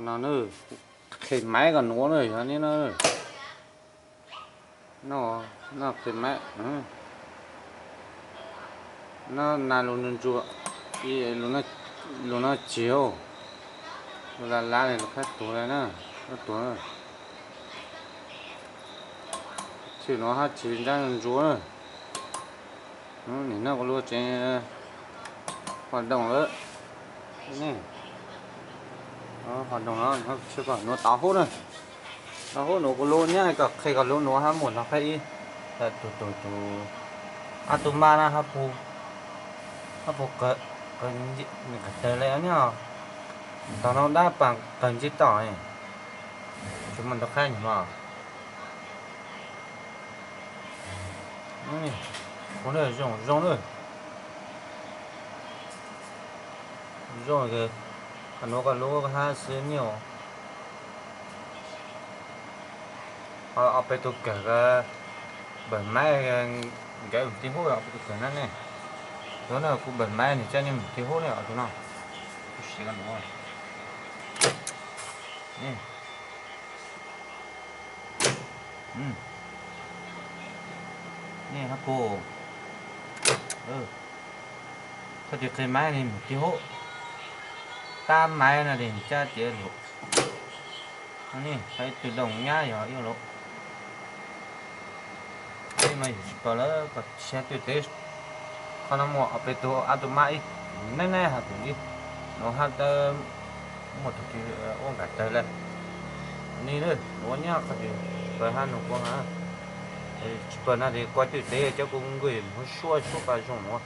No na, qhia maiv kom nuav na, yog ne no. No, no qhia maiv. No nas lug ntsuas, lug no tsis, lug lav lav li lug qab tuag li na, qab tuag. Txhij nuav hab tsis ntsab ntsuas na. Nim no kuv lug tsev hov doom lawm. Hov doom no, nuav tau hub na. Tau hub nuav kuv lug nyab kom qhia kom lug nuav hab muaj nrog qab ib. Tus, tus, tus, ab tug maj na hab pug, hab pug qawg tawg le ne. Tog no dab pas qawg ntsib toj, tsis muaj nrog qab nyuag mog. Ua zoo zoo na. Zoo, qhov nuav koj lub hab xwb nyuj. Ob peb tug kawg, npawg maiv, nkawd mus tib hub, ob peb tug kawg na ne. Tus no kuv npawg maiv nws coj nyuj mus tib hub ne, tus no. Kuv siv koj nuav. Nej hab pug, txhob tis qhia maiv li mus tib hub. Tab maiv no li cab tiav lug. Nej, ib tug doom nyab yog ib lub. Peb mas yus tsis paub lawm, koj tsis hab twj tev. Qhov no muaj ob peb tug, ob tug maj ib, neb neb hab tus ib, nuav hab tawb muaj tug twg ua nkaus tawg le. Ni na, ua nyab qhov twg pawg hab nug kuv hab. Tsis pawg no tes koj twj tev cov kuv nkuj mus suab suab paj zoo nuav.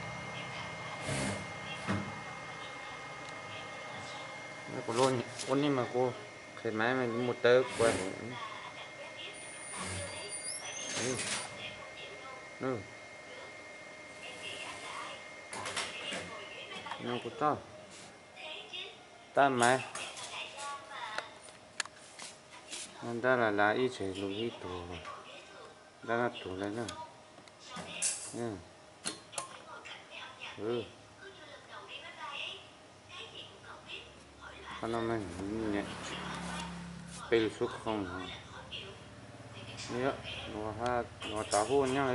Kuv lub ua nej mas kuv qhia maiv mas mus tawb kuv. Kuv txoj tab maiv. Nrab la lav ib tsev lug ib tug, nrab noj tug le na. Qhov no mas peb lug xub khoo no. Nuav tau hub nyab.